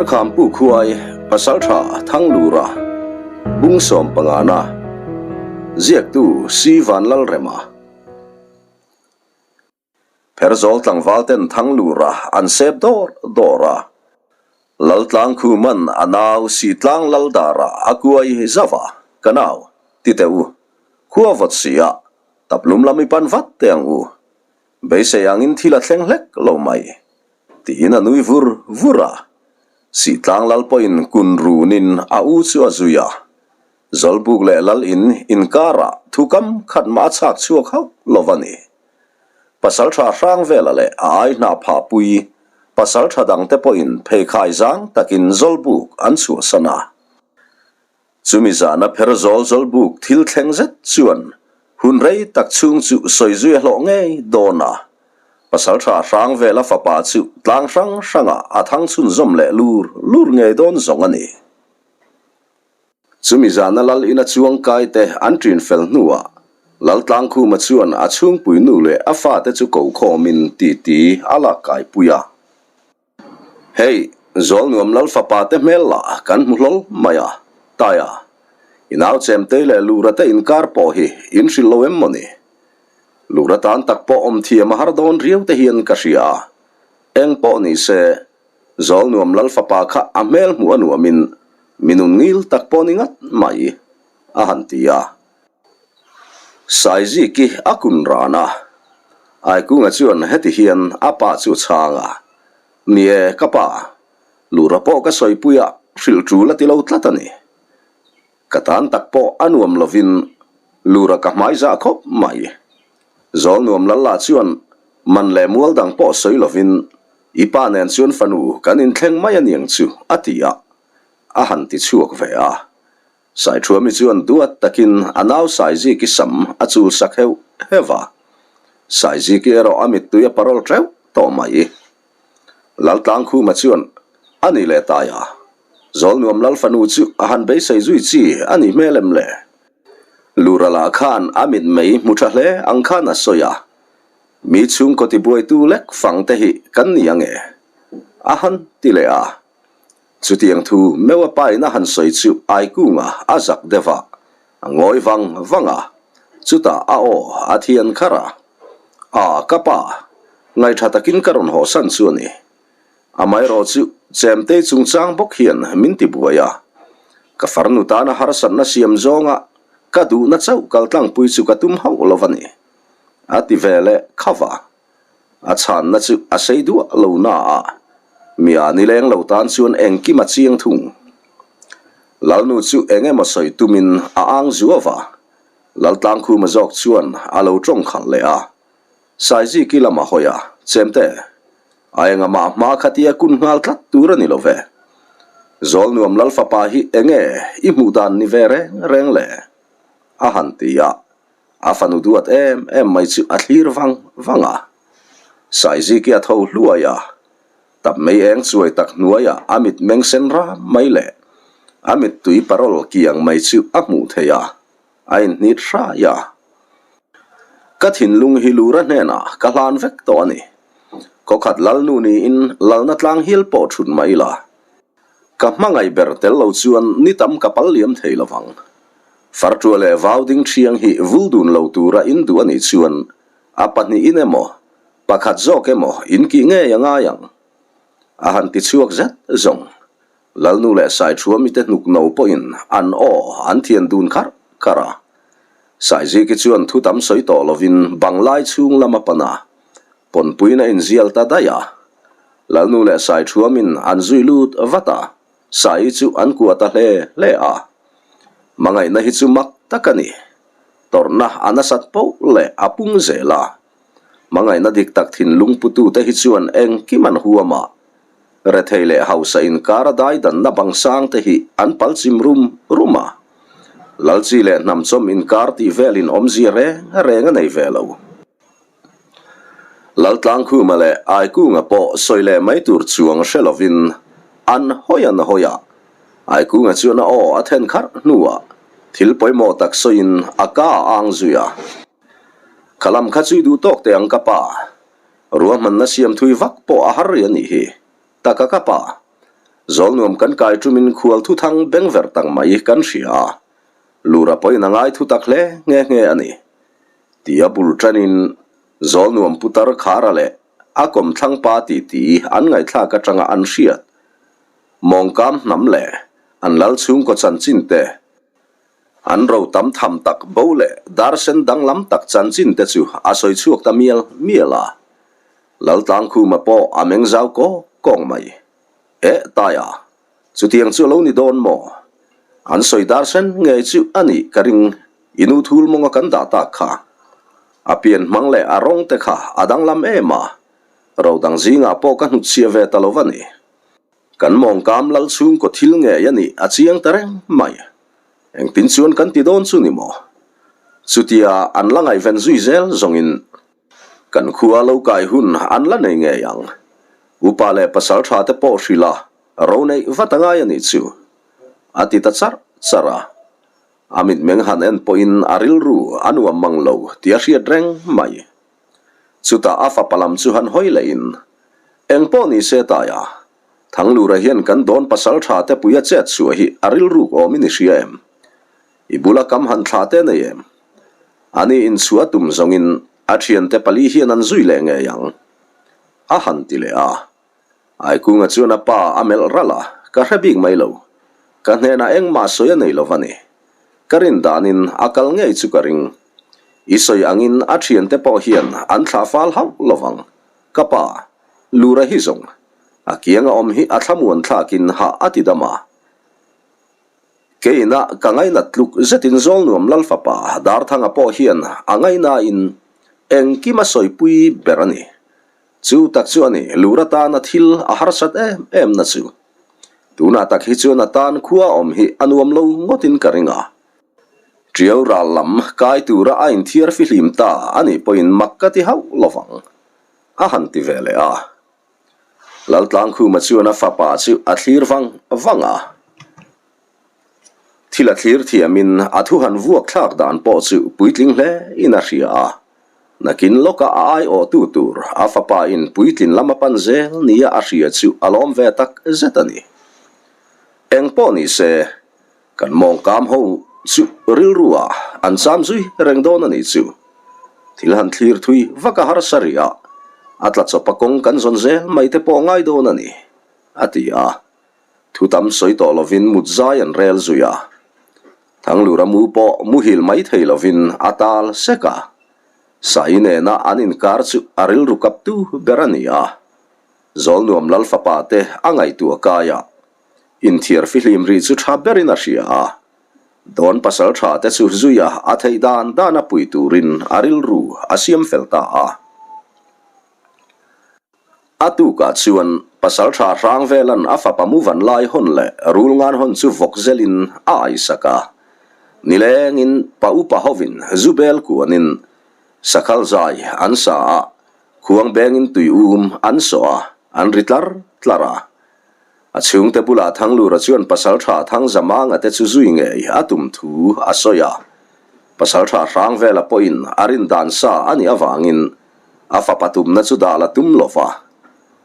Pherkhampu khuai Pasaltha Thanglura Bungsawm pangana Ziaktu Si Vanlalrema Pherzawl tlangval ten Thanglura an sep dawr dawr a, Laltlangkhuman a nau Sitlang Laldara a kuai zauh a, Ka nau, ti teh u, khua vawt si a, taplum lam i pan vat teh ang u. Beisei angin thil a thleng hlek lo mai, tiin a nui vur vur a. Sihtlang lal pawhin kun runin a u chu a zui a. Zawlbuk leh lal in inkarah thu kam khat mah a chhak chhuak hauh lo va ni. Pasaltha hrang vela leh a ai hna phahpui pasaltha dangte pawhin pheikhai zang takin Zawlbuk an chhuahsan a. Chumi zana pher zawl zawl buk thil thleng zet chuan hun rei tak chhung chu sawi zui a hlawh ngei dawn a. Pasaltha hrang vela fapa chu tlang hrang hrangah a thang chhunzawm leh lur lur ngei dawn zawng a ni. Chumi zana lal ina chuang kai te an ṭin fel hnuah Laltlangkhuma chuan a chhungpui nu leh a fate chu ko khawmin titi a lak kaipui a. Hei, Zawlnuam Lal fapa te hmel lah kan hmu hlawl mai a, Taia, i nau chemtei leh Lura te inkar pawh hi in hrilh lo em mawni? Lura tan tak pawh awm thiam a har dawn riau te hian ka hria a, eng pawh ni se, Zawlnuam Lal fapa kha a hmel hmuh a nuamin mi nun ngil tak pawh ni ngat mai, a han ti a. Saiziki a kun ran a, Aikunga chuan heti hian a pa chu chhang a, Ni e, ka pa, Lura pawh ka sawipui a, hrilh tul a ti lo tlat a ni. Ka tan tak pawh a nuam lovin Lura ka hmai zah khawp mai. Zawlnuam Lalla chuan man leh mual dang pawh sawi lovin i pa nen chuan fanu kan inthleng mai a niang chu a ti a, a han ti chhuak ve a. Saithuami chuan duat takin a nau Saiziki sam a chul sak heuh heuh a, Saiziki erawh a mittui a parawl teuh tawh mai. Laltlangkhuma chuan a ni leh tai a, Zawlnuam Lal fanu chu a han beisei zui chi a nih hmel em le? Lura lah khan a mitmei hmu tha hle ang khan a sawi a, Mi chhungkaw tibuaitu lek fang te hi kan ni ang e? A han ti leh a. Chutiang thu meuh a pain a han sawi chu Aikunga a zak deuh a, a ngawi vang vang a, chutah a aw a thian kharh a, A, ka pa, ngaihṭha takin ka rawn hawhsan chu a ni. Amaherawh chu Chemtei chungchang bawk hian min ti buai a, ka farnu tana harsatna siam zawnga ka duhna chauh kaltlangpui chu ka tum hauh lo va ni, a ti ve leh kha va. A chhanna chu a sei duah lo na a, mi a ni leng lo tan chuan engkim a chiang thung. Lalnu chu eng emaw sawi tumin a ang zuau a, Laltlangkhuma zawk chuan a lo tawng khalh leh a. Saiziki lam a hawi a, Chemte, a engamah hma khatia kun nghal tlat tur a ni lo ve. Zawlnuam Lalfapa hi enge i hmuh dan ni ve reng reng le? a han ti a. A fanu duat em em mai chu a thlir vang vang a. Saiziki a tho hluai a, tap mei eng chuai tak hnuaiah a mit meng sen ram mai leh a mittui parawl kiang mai chu a hmuh theih a, a inhnit hrai a. Ka thinlung hi Lura hnenah ka hlan vek tawh a ni. Khawkhat Lalnu niin Lalna tlang hil pawh thut mah ila, Ka hmangaih ber tel lo chuan ni tam ka pal liam thei lo vang. Farṭuah leh vau ding ṭhiang hi vul dun lo tura in duh a nih chuan a pahnihin emaw, pakhat zawk emaw in kih ngei a ngai ang. A han ti chhuak zet zawng. Lalnu leh Saithuami te hnuk no pawhin an aw an thian dun kharh kharh a. Saiziki chuan thu tam sawi tawh lovin banglai chhung lam a pan a, Pawnpuiin a inzial ta daih a. Lalnu leh Saithuamin an zui lut vat a, Sai chu an kuah ta hle hle a. Hmangaihna hi chu mak tak a ni. Tawrhna a nasat poh leh a pung zel a. Hmangaihna dik tak thinlung putute hi chuan engkim an huam a. Rethei leh hausa inkar a daidanna bang sang te hi an pal chim rum rum a. Lalchi leh hnamchawm inkar tih velin awmzia reng reng a nei ve lo. Laltlangkhuma leh Aikunga pawh sawi leh mai tur chuang hre lovin an hawi an hawi a. Aikunga chuan a aw a then kharh hnuah thil pawimawh tak sawiin a ka a ang zui a. Kha lam kha chui duh tawk teh ang ka pa. Ruahmanna siam thui vak pawh a har rih a nih hi. Taka ka pa. Zawlnuam kan kai ṭumin khual thuthang bengverh tak mai kan hria a, Lura pawhin a ngai thutak hle nghe nghe a ni. Tia bul ṭanin Zawlnuam putar Khara leh a kawmthlang pa titi an ngaihthlak aṭanga an hriat mawngkam hnam leh an lal chhungkaw chanchin te, an ro tam tham tak bo leh dar sen danglam tak chanchin te chu a sawi chhuak ta mial mial a. Laltlangkhuma pawh a meng zau kawk kawk mai. Eh Taia, chutiang chu a lo ni dawn maw? An sawi dar sen ngei chu a nih ka ring, i nu thul mawnga kan dah tak kha. A pian hmang leh a rawng te kha a danglam em a, ro dang zingah pawh ka hnutchhiah ve ta lo va ni. Kan mawngkam lal chhungkaw thil ngei a nih a chiang ta reng mai. Engtin chuan kan ti dawn chu ni maw? Chutia an la ngaihven zui zel zawngin Kan khua lo kai hun an la nei ngei ang. Upa leh pasal tha te pawh hrilh a, ro neih vat a ngai a nih chu. A ti ta charh charh a. A mitmeng han en pawhin a rilru a nuam mang lo tih a hriat reng mai. Chutah a fapa lam chu han hawi lehin, Eng pawh ni se Taia, Thanglura hian kan dawn pasal tha te pui a chet chhuah hi a rilruk awmin i hria em? I bula kam han thla te nei em? Ani inchhuah tum zawngin a thiante pali hian an zui leh ngei ang. A han ti leh a. Aikunga chuan a pa a melh ralh a, ka hre bik mai lo. Ka hnenah engmah sawi a nei lo va ni. Ka rin danin a kal ngei chu ka ring. I sawi angin a thiante pawh hian an thlah fal hauh lo vang. Ka pa, Lura hi zawng. A kianga awm hi a thlamuan thlakin hah a ti dam a. Keinah ka ngainat tluk zetin Zawlnuam Lalfapa Darthanga pawh hian a ngaihnain engkim a sawipui ber a ni. Chu tak chu a ni, lur atana thil a harsat em em na chu. Tunah tak hi chuan a tan khua awm hi a nuam lo ngawtin ka ring a. Tiau ral lam kai tura a inthiar fihlim ta a nih pawhin mak ka ti hauh lovang, a han ti ve leh a. Laltlangkhuma chuan a fapa chu a thlir vang vang a, thil a thlir thiamin a thu han vuak thlak dan pawh chu puitling hle in a hria a, nakin lawka a aiawhtu tur a fapa in puitlin lam a pan zel nia a hria chu a lawm ve tak zet a ni. Eng pawh ni se, Kan mawngkam ho chu rilru ah an cham zui reng dawn a nih chu. Thil han thlir thui vak a harsa rih a, a tla chawp a kawng kan zawn zel mai te pawh ngai dawn a ni, a ti a. Thu tam sawi tawh lovin mut zai an rel zui a. Thanglura mu pawh muhil mai thei lovin a tal sek a. Sai nena an inkar chu a rilru kaptu ber a ni a. Zawlnuam Lalfapa te a ngaihtuah kai a. Inthiar fihlim rih chu tha berin a hria a, Dawn pasal tha te chu zuia a theih dan dan a pui turin a rilru a siam fel ta a. A tukah chuan pasal tha hrang velan a fapa mu van lai hawn leh rul ngan hawn chu vawk zelin a aisak a. Nilengin pa upa hovin zu bel kuanin sakhal zai an sa a, khuang bengin tui um an sawh a, an ri tlar tlar a. A chhungte bulah Thanglura chuan Pasaltha Thangzamanga te chu zui ngei a tum thu a sawi a. Pasaltha Hrangvela pawhin a rin dan sa a nih avangin a fapa tumna chu dah la tum lo va,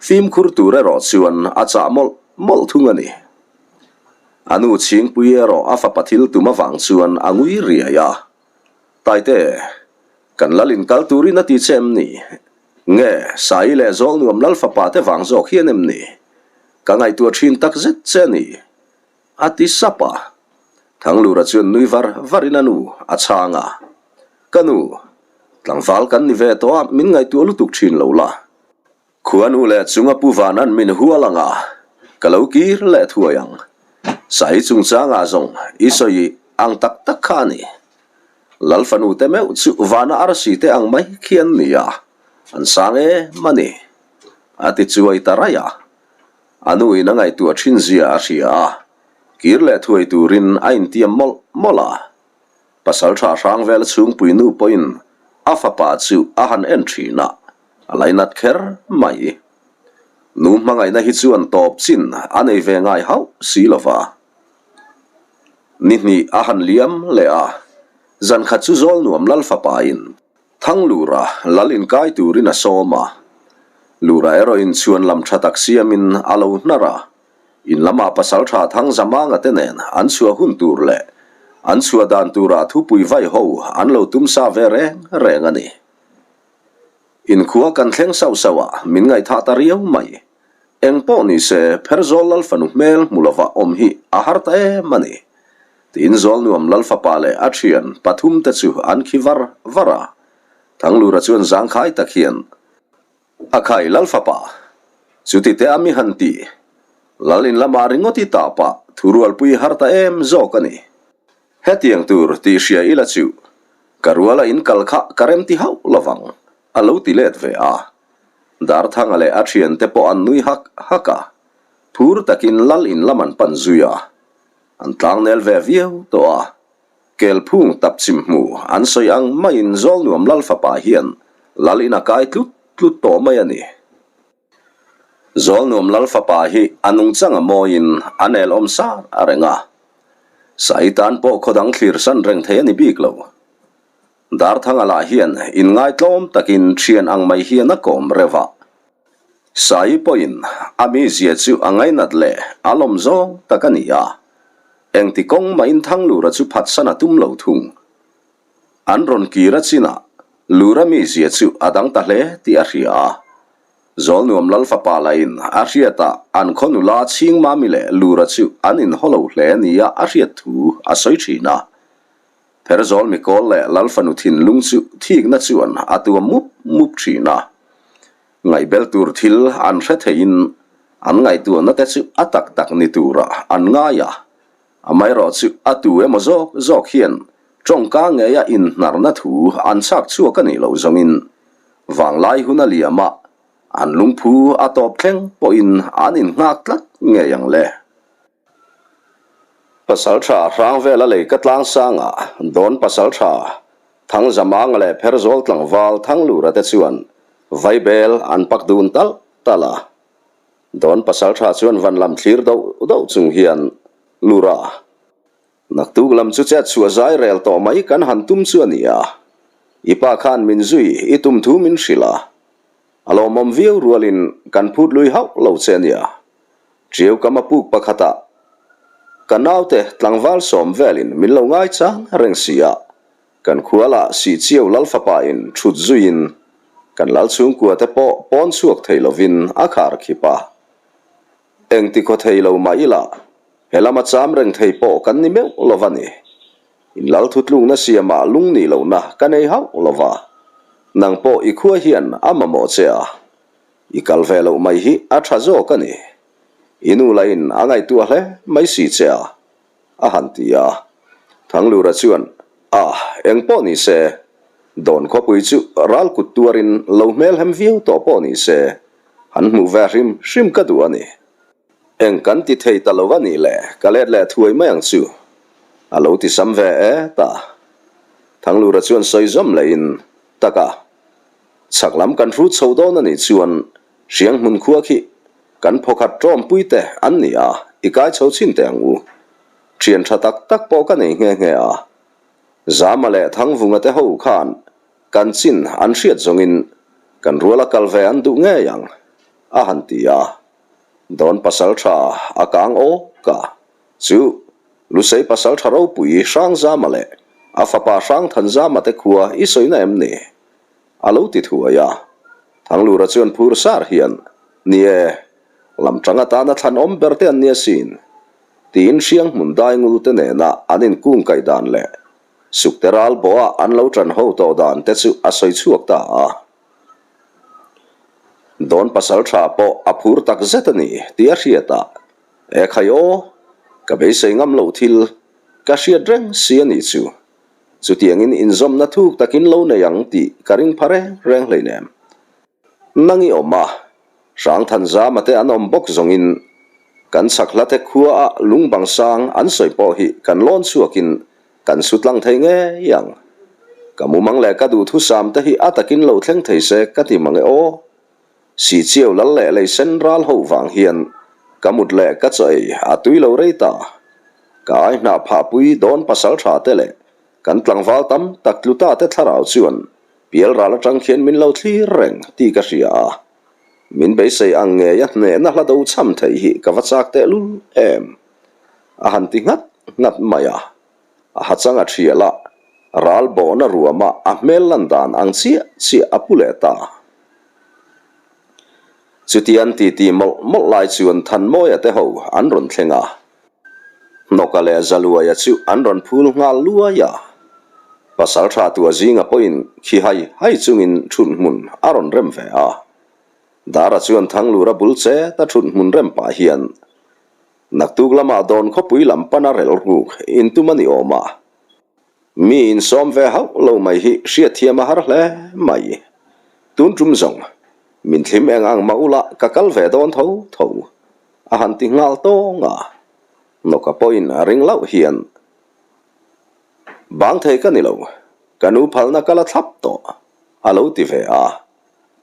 fimkhur tur erawh chuan a chah mawlh mawlh thung a ni. A nu Chhingpui erawh a fapa thil tum avang chuan a ngui riai a, Taite, kan lal in kal turin a ti che em ni? Nge, Sai leh Zawlnuam Lal fapa te vang zawk hian em ni? Ka ngaihtuah thin tak zet che a ni, a ti sap a. Thanglura chuan nui var varin a nu a chhang a. Ka nu, tlangval kan ni ve tawh a, min ngaihtuah lutuk thin lo la. Khuanu leh chunga Pu Vanan min hual ang a, ka lo kir leh thuai ang. Sai chungchangah zawng i sawi ang tak tak kha a ni. Lal fanu te meuh chu vana arsi te ang mai khi an ni a, an sang em a ni. A ti chuai ta raih a. A nu in a ngaihtuah thin zia a hria a, kir leh thuai turin a intiam mawlh mawlh a. Pasal tha hrang vel chhungpui nu pawhin a fapa chu a han en thin a, a lainat kher mai. Nu hmangaihna hi chuan tawp chin a nei ve ngai hauh si lova. Ni hnih a han liam leh a, zan khat chu Zawlnuam Lal fapain Thanglura lal inkai turin a sawm a. Lura erawhin chhuan lam tha tak siamin a lo hnar a. In lama pasalṭha Thangzamanga te nen an chhuah hun tur leh an chhuah dan turah thupui vai ho an lo tum sa ve reng reng a ni. Inkhua kan thleng sauh sauh a, min ngaihthah ta riau mai. Eng pawh ni se, Pherzawl Lalfanu hmel hmu lova awm hi a har ta em a ni. Tiin Zawlnuam Lalfapa leh a thian pathumte chu an khi var var a. Thanglura chuan zangkhai tak hian, A khai Lalfapa, chuti te a mi han ti. Lal in lamah ringawt i tah pah thurualpui har ta em zawk a ni. Hetiang tur tih hria ila chu ka ruala in kal kha ka rem ti hauh lovang, a lo ti let ve a. Darthanga leh a thiante pawh an nui hak hak a, phur takin lal in lam an pan zui a. An tlangnel ve viau tawh a, Kelphung tapchim hmu an sawi ang maiin Zawlnuam lal fapa hian lal in a kai tlut tlut tawh mai a ni. Zawlnuam lal fapa hi a nungchang a mawiin a nelawm sar a reng a, Sai tan pawh khaw dang thlir san reng thei a ni bik lo. Darthanga lah hian inngaitlawm takin thian ang mai hian a kawm reuh a. Sai pawhin a mizia chu a ngainat leh a lawm zawng tak a ni a, engti kawng mahin Thanglura chu phatsan a tum lo thung. An rawn kir a chinah Lura mizia chu a dang ta hle tih a hria a. Zawlnuam Lal fapa lahin a hriatah an khaw nula Chhingmami leh Lura chu an inhaw lo hle nia a hriat thu a sawi thin a. Pherzawl mikawl leh Lalfanu thinlung chu thikna chuan a tuam mup mup thin a. Ngaihbel tur thil an hre theiin an ngaihtuahna te chu a tak tak ni turah an ngai a. Amaherawh chu a tu emaw zawk zawk hian tawngka ngeia inhnarna thu an chhak chhuak a nih loh zawngin vanglai hun a liam a, an lungphu a tawp thleng pawhin an innghak tlat ngei ang le. Pasalṭha Hrangvela lei ka tlang sangah Dawn Pasalṭha Thangzamanga leh Pherzawl tlangval Thanglura te chuan vaibel an pak dun talh talh a. Dawn Pasalṭha chuan van lam thlir doh doh chung hian Lura, naktuk lam chu chet chhuah zai rel tawh mai kan han tum chu a ni a, i pa khan min zui i tum thu min hrilh a, a lawmawm viau rualin kan phut lui hauh lo che a nia. Ṭiau kam a puk pakhatah ka naute tlangval sawm velin min lo ngai chang reng si a, kan khua lah sih chiau lal fapain ṭhut zuiin kan lal chhungkua te pawh pawn chhuak thei lovin a khar khip a. Engti khaw thei lo mah ila he lama cham reng thei pawh kan ni meuh lo va ni. In lal thutlukna siamah lung nih lohna ka nei hauh lo va, nang pawh i khua hian a mamawh che a, I kal ve loh mai hi a tha zawk a ni. I nu lahin a ngaihtuah hle mai si che a, a han ti a. Thanglura chuan, A, eng pawh ni se, Dawn khawpui chu ral kut tuarin lo hmelhem viau tawh pawh ni se, han hmuh ve hrim hrim ka duh a ni. Eng kan ti thei ta lo a nih le, ka let leh thuai mai ang chu, a lo ti sam ve et a. Thanglura chuan sawi zawm lehin, Taka, Chhak lam kan hrut chho dawn a nih chuan hriang hmun khua khi kan phawkhat tawmpui te an ni a, i kai chho chhin teh ang u. Thian tha tak tak pawh ka nei nghe nghe a. Zama leh Thangvunga te ho khan kan chin an hriat zawngin kan ruala kal ve an duh ngei ang, a han ti a. Dawn pasal tha a kang awk a, chu Lusei pasal tha ropui Hrangzama leh a fapa Hrangthanzama te khua i sawina em ni? A lo ti thuai a. Thanglura chuan phur sar hian, Ni e, lam tang atana thlanawm ber te an ni asin, tiin hriang hmun daingul te nena an inkung kaih dan leh sukte ral bawha an lo tan ho tawh dan te chu a sawi chhuak ta a. Dawn pasal tha pawh a phur tak zet a ni tih a hriat a, E khai aw, ka beisei ngam loh thil ka hriat reng si a nih chu. Chutiangin inzawmna thuk takin lo nei ang tih ka ring pha reng reng hleinem. Nang i awm a, Hrangthanzama te an awm bawk zawngin kan chhak hla te khuaah lungbang sang an sawi pawh hi kan lawn chhuakin kan su tlang thei ngei ang. Ka mumang leh ka duhthusam te hi a takin lo thleng thei se ka ti mang e aw. Sihchiau lal leh lei sen ral ho vang hian ka mut leh ka chaw ei a tui lo rei ta. Ka ai hnah phahpui dawn pasal tha te leh kan tlangval tam tak tlu ta te thlarau chuan pial ral atang khian min lo thlir reng tih ka hria a. Min beisei ang ngei a hnehna hla do chham theih hi ka va chak tehlul em? A han ti nghat nghat mai a. A hachang a thial a, ral bawhna ruama a hmel lan dan ang chiah chiah a pu leh ta. Chuti an titi mawlh mawlh lai chuan Thanmawia te ho an rawn thleng a. Hnawka leh Zaluaia chu an rawn phul nghal luai a. Pasal tha tua zinga pawhin khi hai hai chungin thut hmun a rawn rem ve a. Dara chuan Thanglura bul chet a thut hmun rem pah hian naktuk lamah dawn khawpui lam pana relh ruk intum a ni awm a. Mi insawm ve hauh lo mai hi hriatthiam a har hle mai. Tun tum zawng, min thlim eng ang mah ula ka kal ve dawn tho tho, a han ti nghal tawng a. Nawka pawhin a ring loh hian, Bang thei ka ni lo, ka nu phalna ka la thlap tawh, a lo ti ve a.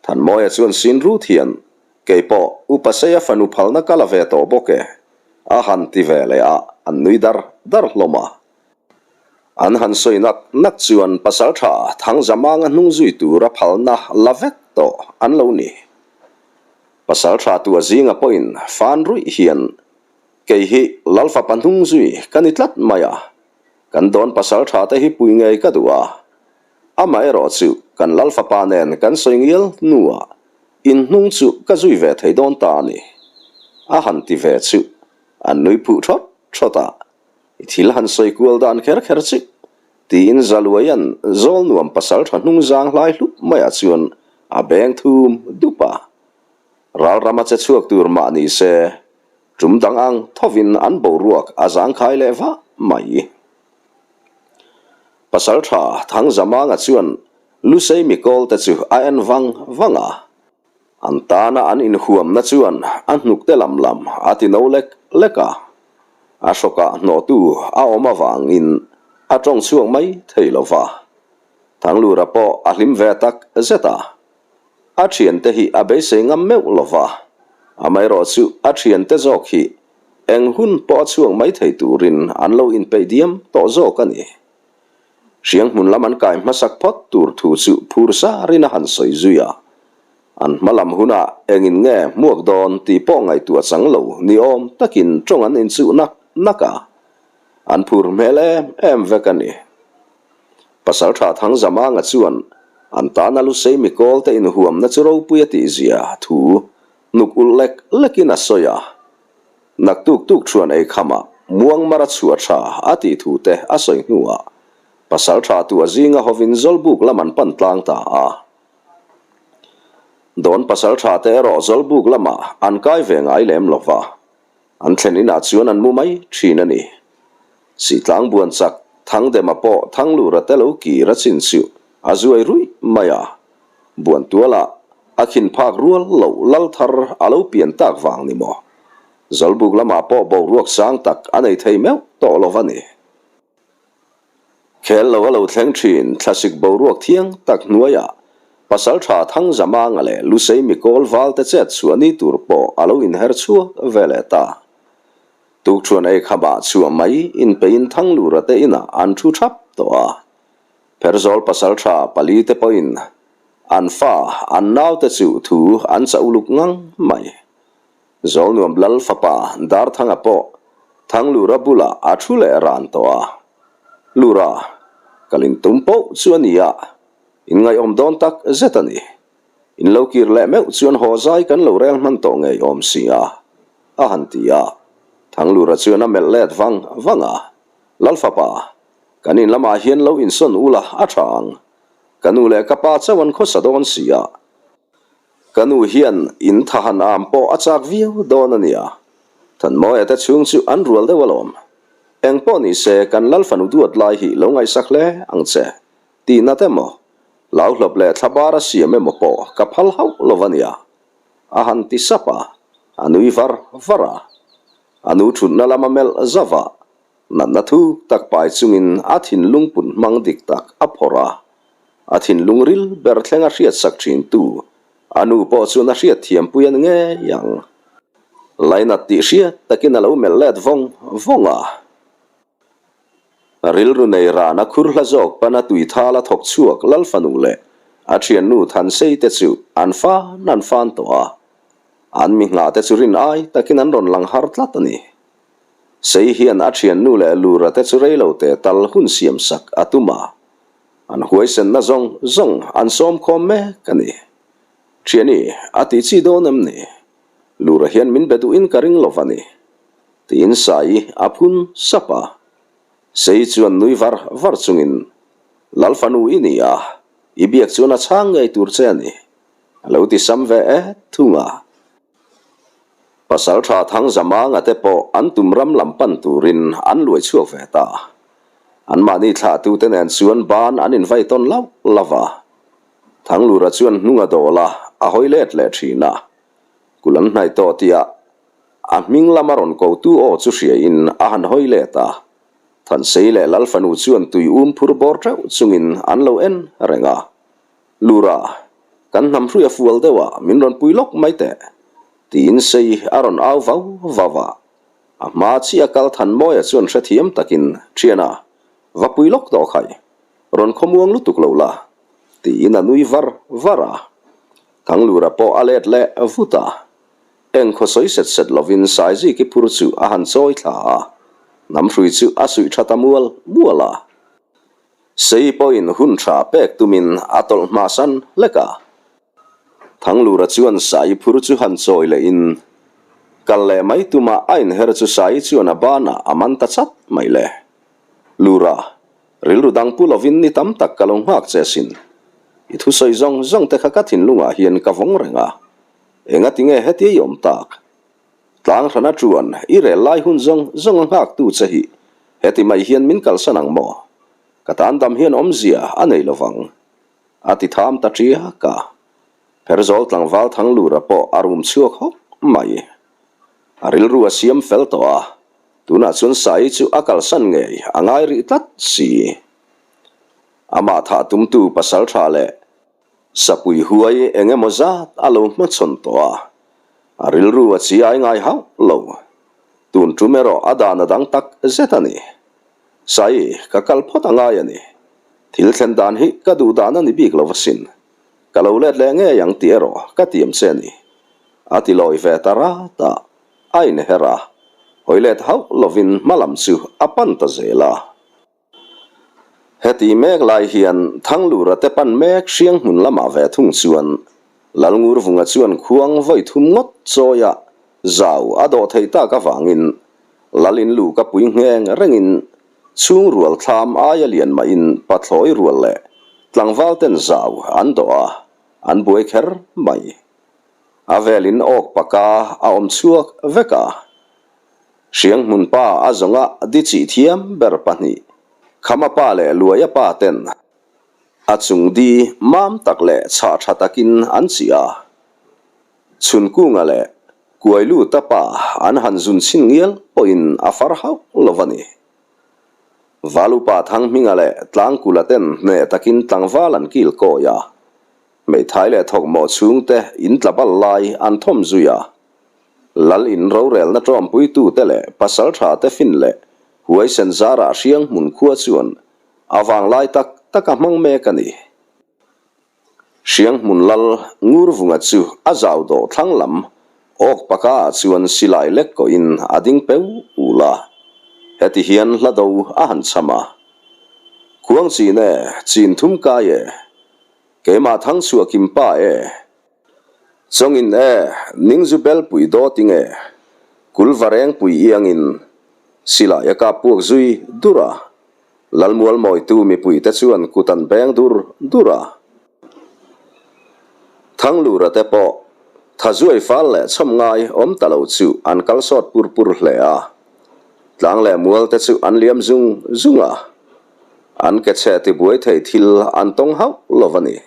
Thanmawia chuan sin rut hian, Kei pawh Upa Seia fanu phalna ka la ve tawh bawk e, a han ti ve leh a, an nui dar dar hlawm a. An han sawi nak nak chuan pasaltha Thangzamanga hnung zui tura phalna la vek tawh an lo ni. Pasaltha tua zinga pawhin fan ruih hian kei hi Lalfapa hnung zui ka ni tlat mai a, kan dawn pasaltha te hi pui ngei ka duh a. Amaherawh chu kan Lalfapa nen kan sawi ngial hnuah in hnung chu ka zui ve thei dawn ta a ni, a han ti ve chu an nui phuh thawt thawt a. I thil han sawi kual dan kher kher chu, tiin Zaluaia'n zawl nuam pasal tha hnung zang hlai hlup maiah chuan a beng thum dup a. Ral rama che chhuak tur mah ni se, tum dang ang thovin an boruak a zangkhai leh vah mai. Pasal tha Thangzamanga chuan Lusei mikawlte chu a en vang vang a. An tana an inhuamna chuan a hnukte lam lam a ti no lek lek a, a hrawkah hnawhtu a awm avangin a tawng chhuak mai thei lo va. Thanglura pawh a hlim ve tak zet a, a thiante hi a beisei ngam meuh lo va, amaherawh chu a thiante zawk hi eng hun pawh a chhuak mai thei turin an lo inpeih diam tawh zawk a ni. Hrianghmun lam an kai hmasak phawt tur thu chu phur sarin a han sawi zui a, an hma lam hunah engin nge hmuak dawn tih pawh ngaihtuah chang lo ni awm takin tawng an inchuh nak nak a, an phur hmel em em vek a ni. Pasaltha Thangzamanga chuan an tana Lusei mikawl te inhuamna chu ropui a tihzia thu hnuk ulh lek lekin a sawi a. Naktuk tuk chuan ei khamah muangmar a chhuah tha a tih thu te a sawi hnuah pasal tha tu a zinga hovin Zawlbuk lam an pan tlang ta a. Dawn pasal tha te erawh Zawlbuk lamah an kai ve ngai lem lo va, an thlen inah chuan an mu mai thin a ni. Sihtlang buan chak Thangdema pawh Thanglura te lo kir a chin chu a zuai ruih mai a, Buantualah a khin phak rual loh lal thar a lo pian tak vang ni maw? Zawlbuk lamah pawh boruak sang tak a nei thei meuh tawh lo va ni. Khel lo a lo thleng thin thlasik boruak thiang tak hnuaiah Pasaltha Thangzamanga leh Lusei Mikawl Valte chet chhuah ni tur pawh a lo inher chhuak ve leh ta. Tukṭhuan ei khamah chhuah mai inpeiin Thanglura te inah an thu thap tawh a. Pherzawl pasaltha palite pawhin an fa, an naute chu thu an chah uluk ngang mai. Zawlnuam Lal fapa Darthanga pawh Thanglura bulah a thu leh ran tawh a. Lura, kal in tum poh chu a ni a, in ngaihawm dawn tak zet a ni. In lo kir leh meuh chuan haw zai kan lo rel hman tawh ngei awm si a, a han ti a. Thanglura chuan a melh let vang vang a, Lal fapa, Kan in lamah hian lo insawn ula a tha ang. Ka nu leh ka pa chauh an khawsa dawn si a. Ka nu hian in tha han am pawh a chak viau dawn a nia. Thanmawia te chhung chu an rual deuh alawm. Eng pawh ni se kan lal fanu duat lai hi lo ngaihsak hle ang che. Tihna te maw? Hlauhlawp leh thlabar a siam emaw pawh ka phal hauh lo a nia. A han ti sap a, a nui var var a. A nu thutna lama melh zauh a, Natna thuk tak pai chungin a thinlung put hmang dik tak a phawrh a, a thinlung ril ber thleng a hriatsak thintu a nu pawh chuan a hriatthiampui a ni ngei ang. Lainat tih hriat takin a lo melh let vawng vawng a. Rilru nei ran a khur hla zawk pana tuithal a thawk chhuak Lalfanu leh a thiannu Thansei te chu an fan an fan tawh a. An mi nghah te chu rin ai takin an rawn lang har tlat a ni. Sei hian a thiannu leh Lura te chu rei lo te tal hun siam sak a tum a, an huaisenna zawng zawng an sawm khawm mek a ni. Thiani, a ti chi dawn em ni? Lura hian min be duhin ka ring lo va ni. Tiin Saii a phun sap a. Sei chuan nui var var chungin, Lal fanu i ni a, i biak chuan a chhang ngei tur che a ni, a lo ti sam ve et thung a. Pasal tha Thangzamanga te pawh an tum ram lam pan turin an luai chhuak ve ta. Anmahni thlahtute nen chuan ban an invai tawn lauh lauh a. Thanglura chuan hnung a dawl a, a hawi let leh thin a. Kul an hnaih tawh tihah a hming lama rawn kotu aw chu hriain a han hawi let a. Thansei leh Lalfanu chuan tui um phur bawr teuh chungin an lo en reng a. Lura, kan hnam hrui a fual deuh a, min rawn pui lawk mai teh, tiin Sei a rawn au vau vau a. A hma chiah kal Thanmawia chuan hrethiam takin, Thiana, va pui lawk tawh khai, rawn khawmuang lutuk lo la, tiin a nui var var a. Thanglura pawh a let leh vut a. Eng khaw sawi set set lovin Saiziki phur chu a han chawi thla a, hnam hrui chu a suih tha ta mual mual a. Sei pawhin hun tha pek tumin a tawlh hma san hlek a. Thanglura chuan Sai phur chu han chawi lehin kal leh mai tuma a inher chu Sai chuan a banah a man ta chat mai le. Lura, rilru dang pu lovin ni tam tak ka lo nghak che asin. I thusawi zawng zawng te kha ka thinlungah hian ka vawng reng a. Engati nge hetia i awm tak? Tlang hrana chuan i rel lai hun zawng zawng a nghaktu che hi heti mai hian min kalsan ang maw? Ka tan dam hian awmzia a nei lovang. A ti tham ta ṭiak a. Pherzawl tlangval Thanglura pawh a rum chhuak hawk mai. A rilru a siam fel tawh a, tunah chuan Saii chu a kalsan ngei a ngai rih tlat si. Amah thah tumtu pasalṭha leh Sapui huai eng emaw zat a lo hmachhawn tawh a, a rilru a chi ai ngai hauh lo. Tun tum erawh a dan a dang tak zet a ni. Sai, ka kal phawt a ngai a ni. Thil thlen dan hi ka duh dan a ni bik lo asin. Ka lo let leh ngei ang tih erawh ka tiam che a ni. A ti lawi ve ta rat a, a inher a, hawi let hauh lovin hma lam chu a pan ta zel a. Heti mek lai hian Thanglura te pan mek hriang hmun lamah ve thung chuan Lalngurvunga chuan khuang vawi thum ngawt chawia zau a dawh theih tak avangin Lal in lu ka pui ngheng rengin chhung rual thlam aia lian mahin pathlawi rual leh tlangval ten zau an dawh a, an buai kher mai. A velin awk paka a awm chhuak vek a. Hrianghmun pa a zawnga di chih thiam ber pahnih, Khama pa leh Luaia pa ten a chung di mam tak leh chhah tha takin an chih a. Chhunkunga leh Kuailuta pa an han zun chhin ngial pawhin a far hauh lo a ni. Valupa Thanghminga leh Tlangkula ten hneh takin tlangval an kil kawi a, hmeithai leh thawkmawh chhungte in tla bal lai an thawm zui a. Lal in rorelna ṭawmpuitute leh pasalṭhate fin leh huaisen zarah hriang hmun khua chuan a vanglai tak tak a hmang mek a ni. Hriang hmun lal Ngurvunga chu a zau dawh thlang lam awk paka ah chuan silai lek kawhin a ding peu ul a, heti hian hla do a han cham a. Khuang chin e, chin thum kai e, keimah thangchhuah kim pa e, Chawngin e, Ningzu belpui dawt i nge? Kulvarengpui iangin silai a kap puak zui dur a, Lalmual mawitu mipuite chuan kut an beng dur dur a. Thanglura te pawh thazuai fal leh chhawm ngai awm ta lo chu an kal sawt pur pur hle a. Tlang leh mual te chu an liam zung zung a, an ke chhe tibuai thei thil an tawng hauh lo a ni.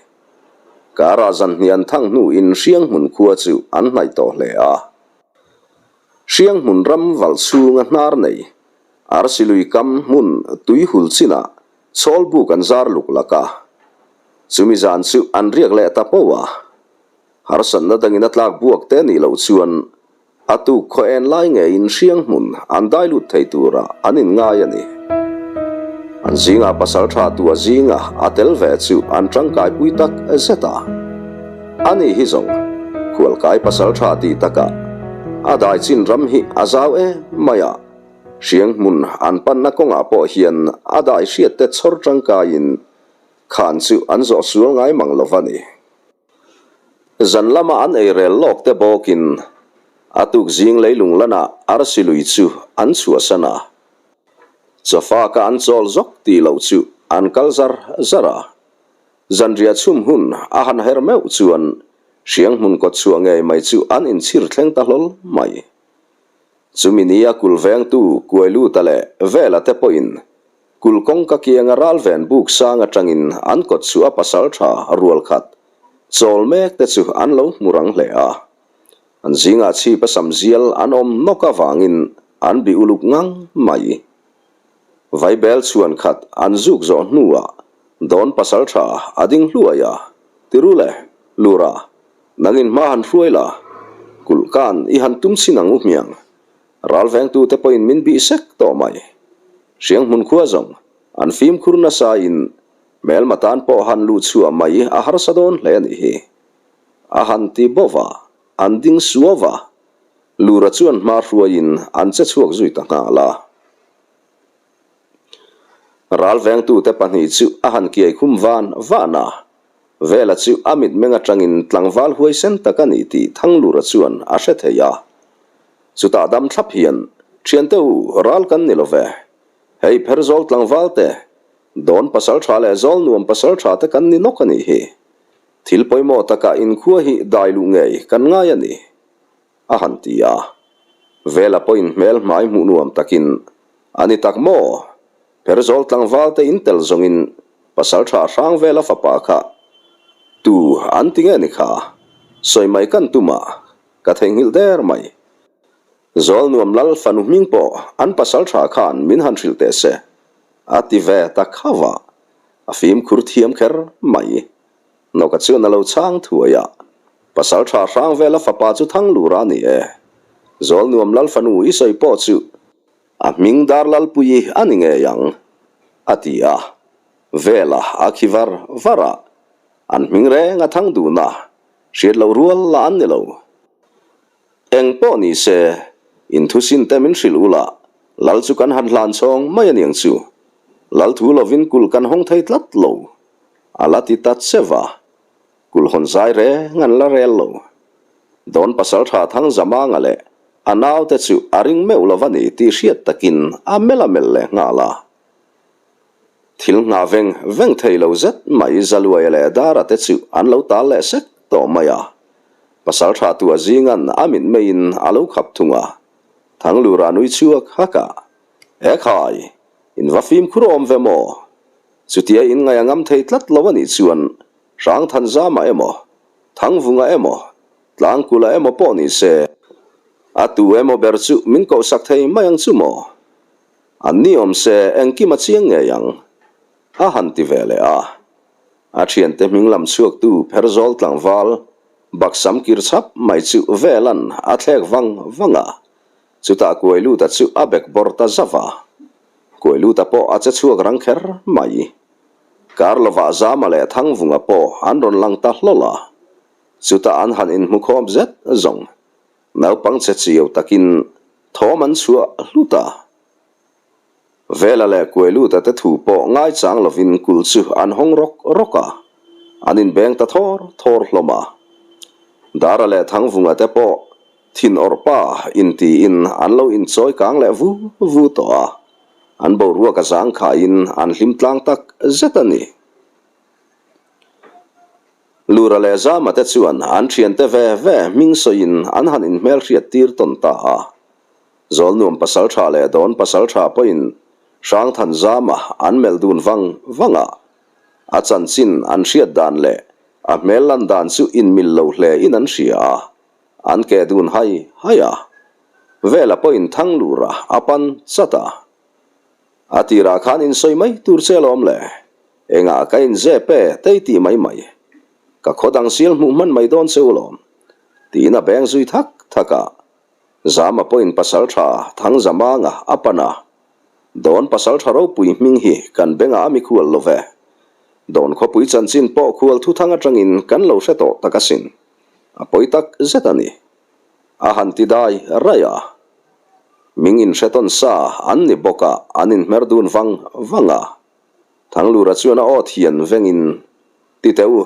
Karah zanhnih an thang hnuin Hrianghmun khua chu an hnaih tawh hle a. Hrianghmun ram valh chhunga hnar nei, arsi lui kam hmun tui hul chinah chhawl buk an zar luk lak a. Chumi zan chu an riak leh ta poh a. Harsatna dangin a tlak buak te nih loh chuan A tuk khaw en lai ngeiin hriang hmun an dai lut thei tura an inngai a ni. An zingah pasal tha tua zinga a tel ve chu an tangkaipui tak zet a. Ani hi zawng. Khualkai pasalṭha tih takah a dai chin ram hi a zau em mai a, hriang hmun an panna kawngah pawh hian a dai hriatte chhawr tangkaiin khan chu an zawh sual ngai mang lo va ni. Zan lama an ei rel lawk te bawkin a tuk zing leilung lanah arsi lui chu an chhuahsan a, chawfaka an chawl zawk tih loh chu an kal zar zar a. Zanriah chhum hun a han her meuh chuan hriang hmun kawt chhuah ngei mai chu an inchhir thleng ta hlawl mai. Chumi nia kul vengtu Kuailuta leh Vela te pawhin kul kawngka kianga ralven buk sang atangin an kawt chhuah a pasal tha rual khat chawl mek te chu an lo hmu rang hle a. An zingah chhip a sam zial an awm nawk avangin an bih uluk ngang mai. Vaibel chhuan khat an zuk zawh hnuah Dawn pasal tha a ding hluai a, Tiru le, Lura, nangin hma han hruai la, kulh kan i han tum chin ang u hmiang. Ral vengtute pawhin min bih sek tawh mai. Hriang hmun khua zawng an fimkhur nasa in hmelma tan pawh han luh chhuah mai a harsa dawn hle a nih hi. A han ti bawk a, an ding suau a, Lura chuan hma hruaiin an che chhuak zui ta nghal a. Ral vengtute pahnih chu a han kiai khum van van a, Vela chu a mitmeng atangin tlangval huaisen tak a ni tih Thanglura chuan a hre thei a. Chutah dam thlap hian, Thiante u, ral kan ni lo ve. Hei Pherzawl tlangval te, Dawn pasaltha leh Zawl nuam pasaltha te kan ni nawk a nih hi. Thil pawimawh takah inkhua hi dai luh ngei kan ngai a ni. A han ti a. Vela pawhin hmel hmai hmuh nuam takin, A ni tak maw? Pherzawl tlangval te in tel zawngin pasaltha hrang vela fapa kha tu an ti nge ni kha? Sawi mai kan tum a, ka theihnghilh der mai. Zawl nuam lal fanu hming pawh an pasaltha khan min han hrilh teh se, a ti ve ta khauh a, a fimkhur thiam kher mai. Nawka chuan a lo chhang thuai a, Pasal tha hrang vela fapa chu thang lura a ni e. Zawl nuam lal fanu i sawi pawh chu a hming dar lalpui a ni ngei ang, a ti a. Vela a khi var var a, an hming reng a thang dun a, hriat loh rual lah an ni lo. Eng pawh ni se, inthusin te min hrilh ula, lal chu kan han hlan chhawng mai a niang chu. Lal thu lovin kulh kan hawng thei tlat lo. A la ti ta che va, kulh hawn zai reng an la rel lo. Dawn pasaltha Thangzamanga leh a naute chu a ring meuh lo va ni tih hriat takin a melh a melh leh nghal a. Thil nghah veng veng thei lo zet mai Zaluaia leh Dara te chu an lo tal leh sek tawh mai a. Pasaltha tu a zingan a mitmeiin a lo khap thung a. Thanglura nui chhuak hak a, Ekhai, in va fimkhur awm ve maw? Chutia in ngaih a ngam thei tlat lo a nih chuan Hrangthanzama emaw, Thangvunga emaw, Tlangkula emaw pawh ni se, a tu emaw ber chu min kohsak thei mai ang chu maw? An ni awm se engkim a chiang ngei ang, a han ti ve leh a. A thiante hming lam chhuaktu Pherzawl tlangval baksam kir chhap mai chu Velan a thlek vang vang a, chutah Kuailuta chu a bek bawr ta zauh a. Kuailuta pawh a che chhuak rang kher mai. Kar lovah Zama leh Thangvunga pawh an rawn lang ta hlawl a, chutah an han inhmukhawm zet zawng. Naupang che chiau takin thawm an chhuah hlut a. Vela leh Kuailuta te thu pawh ngaichang lovin kulh chu an hawng rawk rawk a, an inbeng ta thawr thawr hlawm a. Dara leh Thangvunga te pawh thin awrh pa intiin an lo inchawi kang leh vu vu tawh a, an boruak a zangkhaiin an hlim tlang tak zet a ni. Lura leh Zama te chuan an thiante ve ve hming sawiin an han inhmelhriat tir tawn ta a. Zawlnuam pasaltha leh Dawn pasaltha pawhin Hrangthan Zama an melh dun vang vang a. A chanchin an hriat dan leh a hmel lan dan chu inmil lo hle in an hria a, an ke dun hai hai a. Vela pawhin Thanglura a pan chat a. A tirah khan insawi mai tur che alawm le. Engah ka inzep e tei tih mai mai. Ka khaw dang sial hmuh hman mai dawn che u lawm. Tiin a beng zui thak thak a. Zama pawhin pasal tha Thangzamanga a pan a. Dawn pasal tha ropui hming hi kan bengah a mikhual lo ve. Dawn khawpui chanchin pawh khual thuthang atangin kan lo hre tawh tak asin. A pawi tak zet a ni. A han ti dai raih a. Ming inhre tawn sa an ni bawk a, an inhmer dun vang vang a. Thanglura chuan a aw thian vengin, Ti teh u,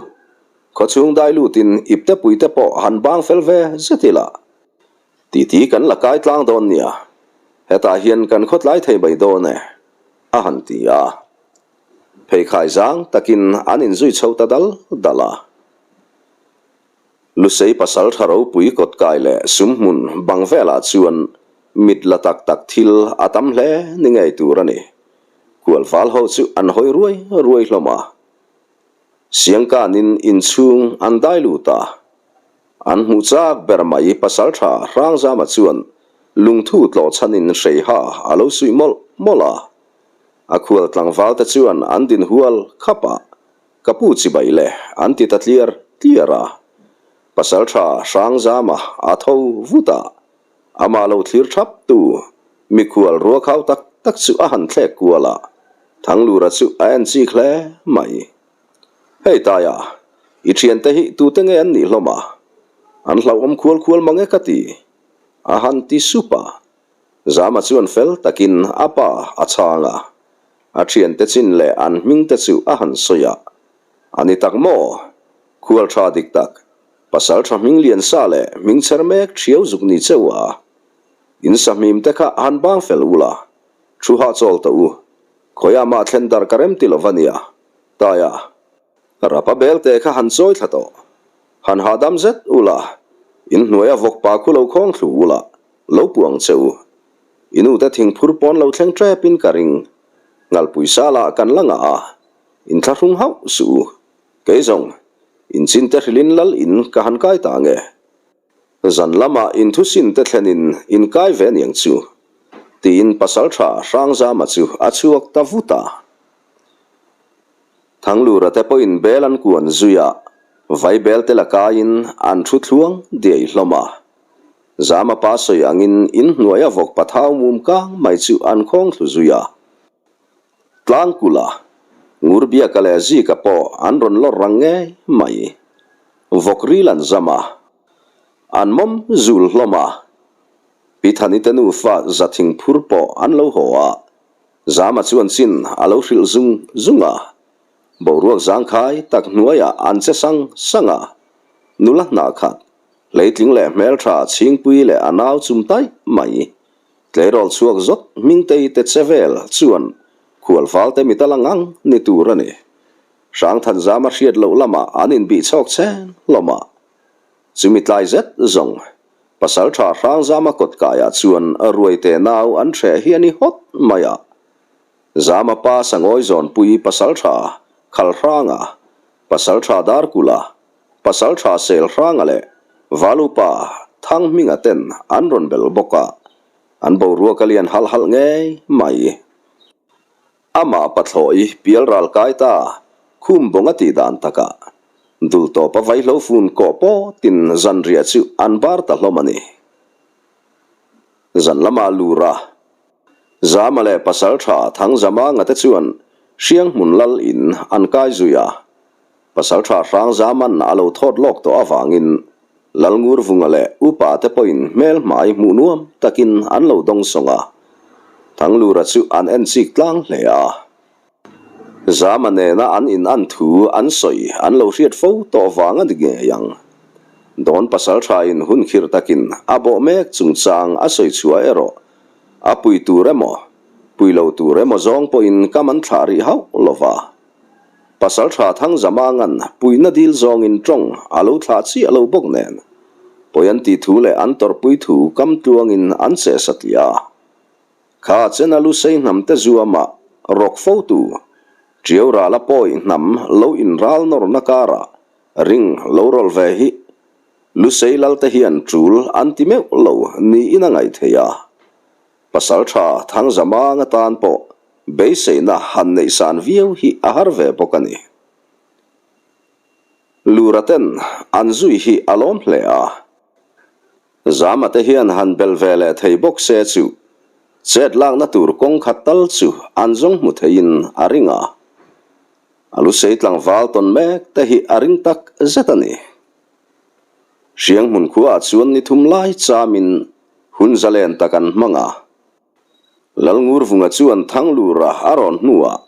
khawchhung dai lutin iptepui te pawh han bang fel ve zet ila. Titi kan la kai tlang dawn nia, hetah hian kan khawtlai thei mai dawn e, a han ti a. Pheikhai zang takin an inzui chho ta dal dal a. Lusei pasal tha ropui kawtkai leh sumhmun bang velah chuan mit la tak tak thil a tam hle ni ngei tur a ni. Kualval ho chu an hawi ruai ruai hlawm a. Siangkanin inchhung an dai lut a. An hmuh chak ber mai pasaltha Hrangzama chuan lungthu tlawh chhanin hreiha a lo suih mawlh mawlh a. A khual tlangval te chuan an din hual khap a, ka pu chibai le an ti ta tliar tliar a. Pasaltha Hrangzama a tho vut a, amah lo thlir thap tu mikhual ruakhau tak tak chu a han thlek kual a, Thanglura chu a en chik hle mai. Hei Taia, i thiante hi tute nge an nih hlawm a? An hlauhawm khual khual mang e ka ti. A han ti sup a. Zama chuan fel takin a pa a chhang a. A thiante chin leh an hming te chu a han sawi a. A ni tak maw? Khual tha dik tak, pasal tha hming lian sa leh hming chher mek thiau zuk ni cheu a. In sahmim te kha han bang fel ula, thu hahchawl tawh u. Khawiah mah thlen dar ka rem ti lo va nia. Taia, Rapa belte kha han chawi thla tawh. Han hahdam zet ula, in hnuaia vawkpa khu lo khawng thlu ula, lo puang che u. I nute thingphur pawn lo thleng tepin ka ring. Ngalpui salah kan la ngah a, in thlahrung hauh suh u. Kei zawng, in chinte hrilhin lal in ka han kai ta nge. Zan lamah inthusin te thlenin in kai ve aniang chu, tiin pasaltha Hrangzama chu a chhuak ta vut a. Thanglura te pawhin bel an kuan zui a, vai bel te la kaiin an thu thluang diai hlawm a. Zama pa sawi angin in hnuaia vawk pathau mum kang mai chu an khawng thlu zui a. Tlangkula, Ngurbiaka leh Zika pawh an rawn lawr rang ngei mai. Vawk ril an zam a, an mawm zul hlawm a. Pi Thani te nufa za thing phur pawh an lo haw a, Zama chuan chin a lo hrilh zung zung a. Boruak zangkhai tak hnuaiah an che sang sang a, nula hnah khat, hleitling leh hmeltha chhingpui leh a nau chum taih mai. Tleirawl chhuak zawt Hmingtei te che vel chuan khualvalte mit a la ngang ni tur a ni. Hrangthanzama hriat loh lamah an inbih chhawk chen hlawm a. Chumi tlai zet zawng Pasaltha Hrangzama kawtkaiah chuan ruaite nau an hreh hi a ni hawt mai a. Zama pa Sangawi zawnpui Pasaltha Khalhranga, Pasaltha Darkula, Pasaltha Selhranga leh Valupa Thanghminga ten an rawn bel bawk a, an boruak a lian halh halh ngei mai. Amah pathlawi pial ral kai ta khum bawng a tih dan takah dul tawpa vaihlo fun kawh pawtin zanriah chu an bar ta hlawm a ni. Zan lama lura Zama leh Pasaltha Thangzamanga te chuan Hrianghmun lal in an kai zui a, Pasaltha Hrangzaman a lo thawt lawk tawh avangin Lalngurvunga leh upa te pawhin hmel hmai hmuh nuam takin an lo dawng sawng a, Thanglura chu an en chik tlang hle a. Zama nena an in an thu an sawi an lo hriat fo tawh vang a ni ngei ang. Dawn pasalthain hun khir takin a bawh mek chungchang a sawi chhuah erawh a pui tur emaw, pui lo tur emaw zawng pawhin kam an thlah rih hauh lo va. Pasalṭha Thangzamanga'n puihna dil zawngin ṭawng a lo thlah chiah lo bawk nen, pawi an tih thu leh an tawrhpui thu kam tluangin an che satliah a. Kha chena Lusei hnamte zuama rawk fotu, Ṭiau rala pawi hnam lo inral nawrna karah ring lo rawlh ve hi Lusei lalte hian ṭul an ti meuh lo niin a ngaih theih a. Pasalṭha Thangzamanga tan pawh beiseina han neih san viau hi a har ve bawk a ni. Lura ten an zui hi a lawm hle a, Zama te hian han bel ve leh thei bawk se chu chet lakna tur kawng khat tal chu an zawng hmu theiin a ring a, a lusei tlangval tawn mek te hi a ring tak zet a ni. Hrianghmun khuaah chuan ni thum lai chamin hun zalen tak an hmang a. Lalngurvunga chuan Thanglura a rawn hnuah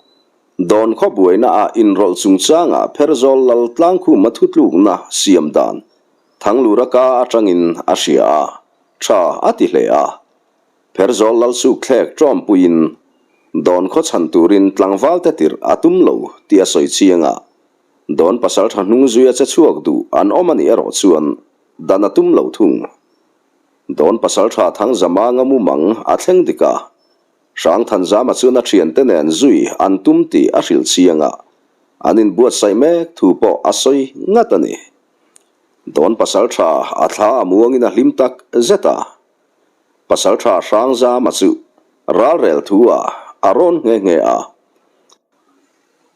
Dawn khaw buainaah inrawlh chungchangah Pherzawl lal tlangkhuma thutlukna siam dan Thanglura ka atangin a hria a, tha a ti hle a. Pherzawl lal sukthlek tawmpuiin Dawn khaw chhan turin tlangvalte tirh a tum lo tih a sawi chiang a. Dawn pasaltha hnung zuia che chhuak duh an awm a nih erawh chuan dan a tum lo thung. Dawn pasaltha Thangzamanga mumang a thleng dik a, Hrangthanzama chuan a thiante nen zui an tum tih a hrilh chiang a, an inbuatsaih mek thu pawh a sawi ngat a ni. Dawn pasaltha a thla a muangin a hlim tak zet a, pasaltha Hrangzama chu ralrel thu ah a rawn nghe nghe a.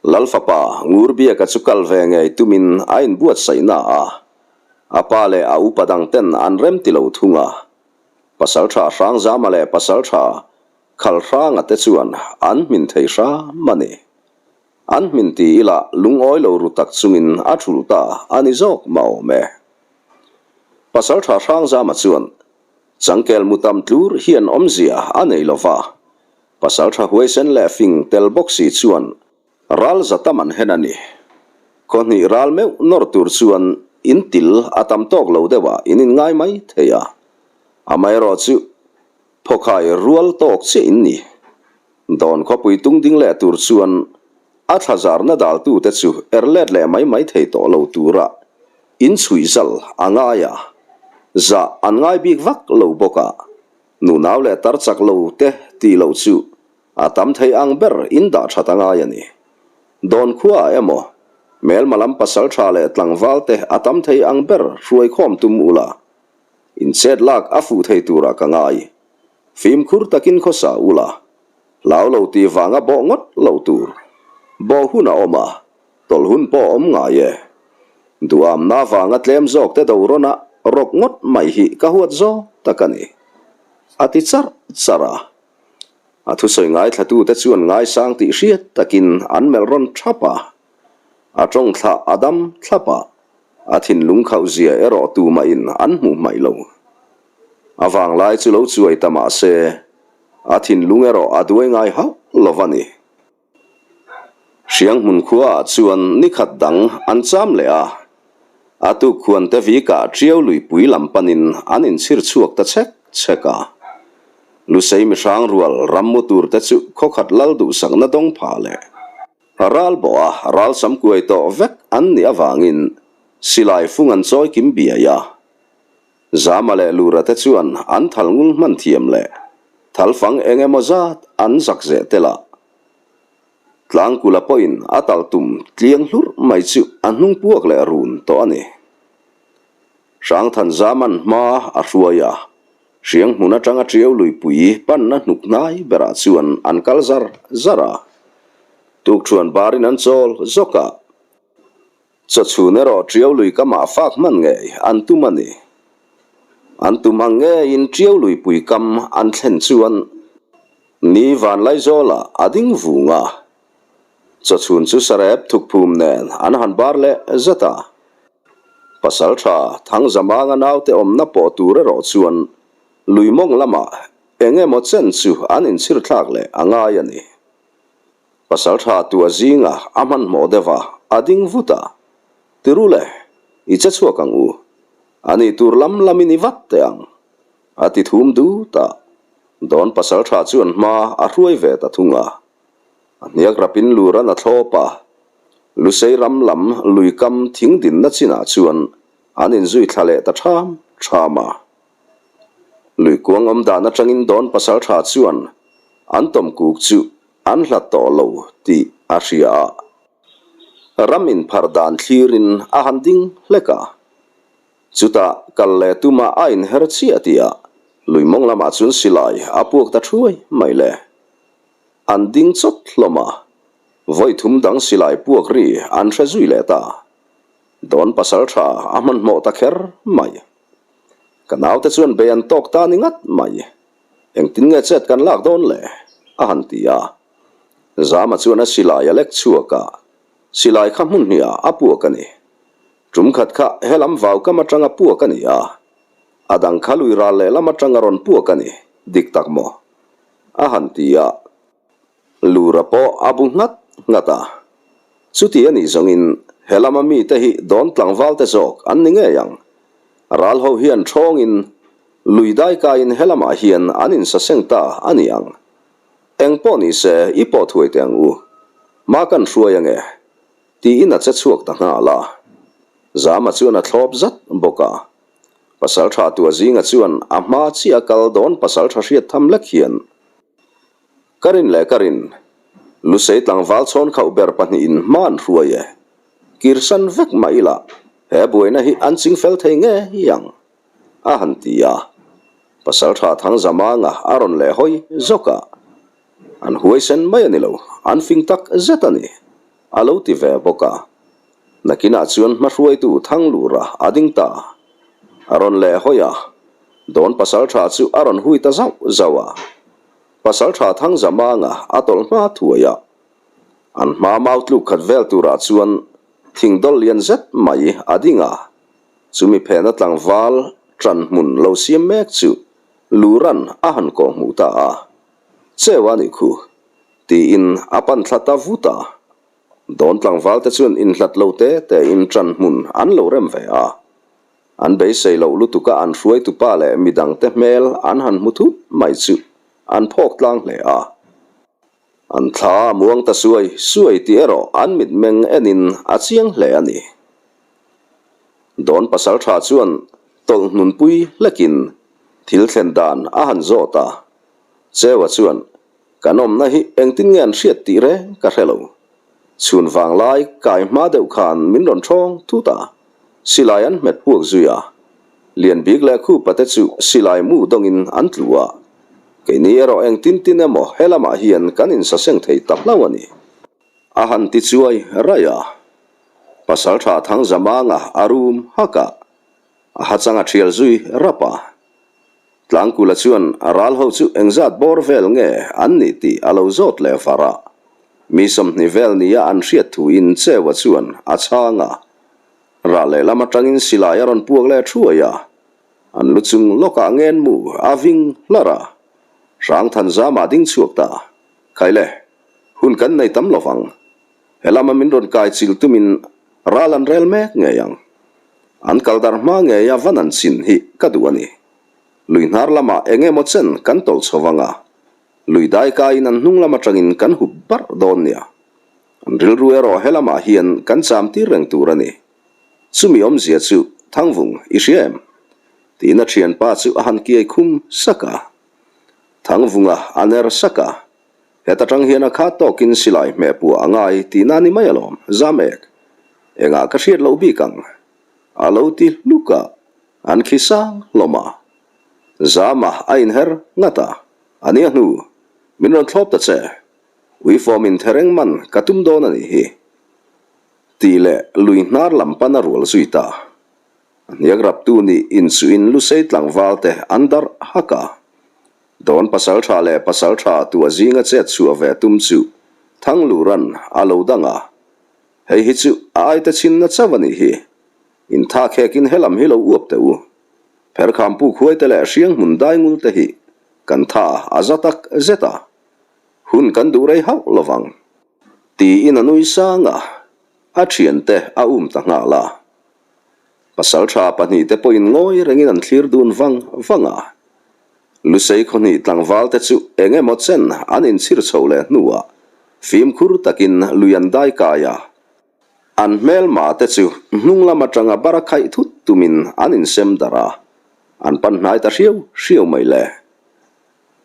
Lal fapa Ngurbiaka chu kal ve ngei tumin a inbuatsaihna a, a pa leh a upa dang ten an rem ti lo thung a. Pasaltha Hrangzama leh Pasaltha Khalhranga te chuan an hmin thei hram a ni. An hmin ti ila lungawi lo ru tak chungin a thulh ta a ni zawk mah awm e. Pasaltha Hrangzama chuan changkel mu tam tlur hian awmzia a nei lo va, Pasaltha huaisen leh fing tel bawk si chuan ral za tam an hen a ni. Khaw hnih ral meuh nawr tur chuan in til a tam tawk lo deuh a in inngai mai thei a. Amaherawh chu phawkhai rual tawk chiah in ni. Dawn khawpui tung ding leh tur chuan a thla zarna daltute chu er let leh mai mai thei tawh lo tura in chhuih zal a ngai a, zah an ngai bik vak lo bawk a. Nunau leh tar chak lo te tih loh chu a tam thei ang ber in dah that a ngai a ni. Dawn khua ah emaw, Melma lam pasal tha leh tlangval te a tam thei ang ber hruai khawm tum ula, in chet lak a fuh thei turah ka ngai. Fimkhur takin khawsa ula, hlau lo tih vanga bawh ngawt lo tur. Bawh hun a awm a, Tawlh hun pawh a awm ngai e. Duhamna vanga tlem zawk te do rawn a rawk ngawt mai hi ka huat zawk tak a ni. A ti charh charh a. A thusawi ngaithlatute chuan ngaisang tih hriat takin an melh rawn thap a. A tawng thlah a dam thlap a, a thinlung khauh zia erawh tumahin an hmuh hmaih lo. A vanglai chu lo chuai ta mah se, a thinlung erawh a duai ngai hauh lo va ni. Hrianghmun khuaah chuan ni khat dang an cham leh a, a tuk khuan te vikah Tiau luipui lam panin an inchhir chhuak ta chhek chhek a. Lusei mihrang rual ram mu tur te chu khawkhat lal duhsakna dawng phah leh ral bawh a ral sam kuai tawh vek an nih avangin silai fung an chawi kim biai a. Zama leh Lura te chuan an thal ngul hman thiam leh thal fang eng emaw zat an zak zeh tel a. Tlangkula pawhin a tal tum tliang hlurh mai chu a hnung puak leh run tawh a ni. Hrangthan Zaman hma a hruai a, hriang hmun atanga Tiau luipui panna hnuk hnai berah chuan an kal zar zar a. Tukṭhuan barin an chawl zawk a. Chawchhun erawh Tiau lui kamah fak hman ngei an tum a ni. An tum ang ngeiin Tiau luipui kam an thlen chuan ni Vanlaizawlah a ding vung a. Chawchhun chu sarep thukphum nen an han bar leh zet a. Pasaltha Thangzamanga naute awmna pawh tur erawh chuan lui mawng lamah eng emaw chen chu an inchhir thlak leh a ngai a ni. Pasaltha tua zinga a hmanhmawh deuh a, a ding vut a. Ti ru le, i che chhuak ang u. A ni tur lam lamin i vat teh ang. A ti thum dut a. Dawn pasaltha chuan hma a hruai ve ta thung a. A hniak rapin luran a thlawp a. Lusei ram lam lui kam thing dinna chinah chuan an inzui thla leh ta ṭham ṭham a. Lui kuang awm dan atangin dawn pasaltha chuan an tawm kuk chu an hlat tawh lo tih a hria a. Ram inpharh dan thlirin a han ding hlek a. Chutah kal leh tuma a inher chiah tihah lui mawng lamah chuan silai a puak ta thuai mai le. An ding chawt hlawm a, vawi thum dang silai puak ri an hre zui leh ta. Dawn pasaltha a hmanhmawh ta kher mai. Ka naute chuan bei an tawk ta ni ngat mai. Engtin nge chet kan lak dawn le? a han ti a. Zama chuan a silai a lek chhuak a, silai kha hmun hniah a puak a ni. Tum khat kha helam vau kam atanga puak a ni a, a dang kha lui ral lehlam atanga rawn puak a ni, dik tak maw? A han ti a. Lura pawh a bu nghat nghat a. Chuti a nih zawngin helama mite hi dawn tlangval te zawk an ni ngei ang. Ral ho hian thawngin lui dai kaiin helamah hian an insaseng ta a ni ang. Eng pawh ni se i pawh thuai teh ang u. Hma kan hruai ange. Tiin a che chhuak ta nghal a. Zama chuan a thlawp zat bawk a. Pasaltha Tuazinga chuan a hma chiah a kal dawn pasaltha hriat tham lek hian Ka rin leh ka rin. Lusei tlangval chhawn khauh ber pahnihin hma an hruai e. Kirsan vek mah ila he buaina hi an ching fel thei ngei ang, a han ti a. Pasaltha Thangzamanga a rawn leh hawi zawk a. An huaisen mai a ni lo, an fing tak zet a ni, a lo ti ve bawk a. Nakinah chuan hmahruaitu Thanglura a ding ta. A rawn leh hawi a, Dawn Pasaltha chu a rawn hui ta zauh zauh a. Pasaltha Thangzamanga a tawlh hma thuai a. An hma mau tluk khat vel turah chuan thing dawlh lian zet mai a ding a. Chumi phena tlangval ṭan hmun lo siam mek chu Luran a han kawh hmuh ta a. Cheu a nih khu, tiin a pan thla ta vut a. Dawn tlangval te chuan inhlat lo te te in ṭan hmun an lo rem ve a. An beisei loh lutuk a an hruaitupa leh midang te hmel an han hmu thut mai chu an phawk tlang hle a. An thla a muang ta suai suai tih erawh an mitmeng enin a chiang hle a ni. Dawn pasalṭha chuan tawlh hnunpui hlekin thil thlen dan a han zawt a. Cheua chuan, Kan awmna hi engtin nge an hriat tih reng ka hre lo. Chhun vanglai kai hma deuh khan min rawn ṭhawng thut a, silai an hmet puak zui a. Lianbik leh Khupa te chu silai mu dawngin an tlu a. Keini erawh engtin tin emaw he lamah hian kan insaseng thei ta hlauh a ni. A han ti chuai raih a. Pasalṭha Thangzamanga a rum hak a, a hachang a ṭhial zui rap a. Tlangkula chuan a ral ho chu engzat bawr vel nge an nih tih a lo zawt leh var a. Mi 20 vel nia an hriat thuin Cheua chuan a chhang a. Ral lehlam atangin silai a rawn puak leh thuai a. An lu chung lawkah ngen mu a ving hlar a. Hrangthanzama ding chhuak ta. Khaile, hun kan nei tam lovang. He lama min rawn kai chil tumin ral an rel mek ngei ang. An kal dar hma ngeia van an chin hi ka duh a ni. Lui hnar lamah eng emaw chen kan tawlh chho vang a, lui dai kaiin an hnung lam atangin kan hup barh dawn nia. An rilru erawh he lamah hian kan cham tir reng tur a ni. Chumi awmzia chu Thangvung i hria em? Tiin a thianpa chu a han kiai khum sak a. Thangvunga a ner sak a. Heta tang hian a khat tawkin silai hmeh puah a ngai tihna a ni mai alawm, zam ek. Engah ka hriat loh bik ang? A lo ti hluk a, an khi sang hlawm a. Zama a inher ngat a, a nia hnu, min rawn thlawp ta che. Uifawm in thereng man ka tum dawn a nih hi. Tih leh lui hnar lam pan a rual zui ta. A hniak raptu nih inchuhin lusei tlangval te an darh hak a. Dawn pasaltha leh pasaltha tua zinga chet chhuah ve tum chu Thanglura'n a lo dang a, Hei hi chu a aite chhinna chauh a nih hi. Intha khekin helam hi lo uap teh u. Pherkham puk huaite leh hriang hmun daingul te hi kan tha a za tak zet a, hun kan duh rei hauh lovang. Tiin a nui sang a, a thiante a um ta nghal a. Pasaltha pahnihte pawhin ngawi rengin an thlir dun vang vang a. Lusei khawhnih tlangvalte chu eng emaw chen an inchhir chho leh hnuah fimkhur takin lui an dai kai a. An hmelma te chu hnung lam atanga bara khaih thut tumin an insem darh a, an pan hnai ta hriau hriau mai le.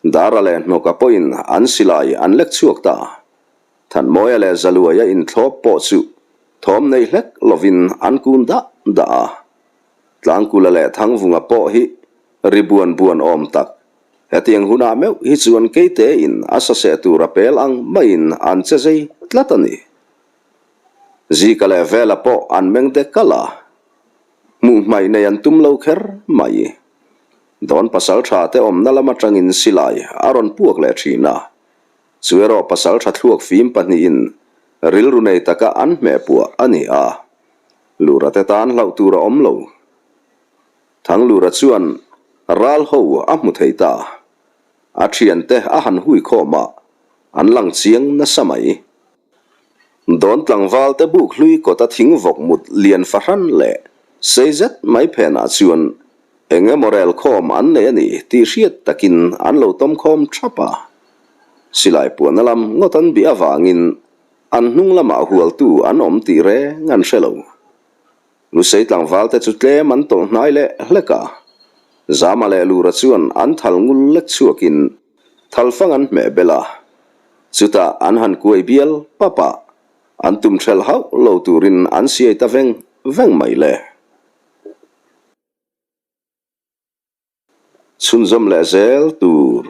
Dara leh Hnawka pawhin an silai an lek chhuak ta. Thanmawia leh Zaluaia inthlawp pawh chu thawm nei hlek lovin an kun dah dah a. Tlangkula leh Thangvunga pawh hi ri buan buan awm tak. Hetiang hunah meuh hi chuan keitein a saseh tur a pel ang maiin an che zei tlat a ni. Zika leh Vela pawh an meng dek kalh a, hmuh hmaih nei an tum lo kher mai. Dawn pasal tha te awmna lam atangin silai a rawn puak leh thin a, chu erawh pasal tha thluak fim pahnihin rilru nei taka an hmeh puah a ni a. Lura te tan hlauh tur a awm lo. Thanglura chuan ral ho a hmu thei ta. A thiante a han hui khawm a, an lang chiang nasa mai. Dawn tlangval te buk hlui kawta thing vawk mut lian fahran leh sei zet mai phenah chuan eng emaw rel khawm an nei a ni tih hriat takin an lo tawm khawm thap a. Silai puanna lam ngawt an bih avangin an hnung lamah hualtu an awm tih reng an hre lo. Lusei tlangval te chu tlem an tawlh hnai leh hlek a, Zama leh Lura chuan an thal ngul lek chhuakin thalfang an hmeh bel a, chutah an han kuai bial pap a, an tum ṭhelh hauh lo turin an siai ta veng veng mai le. Chhunzawm leh zel tur.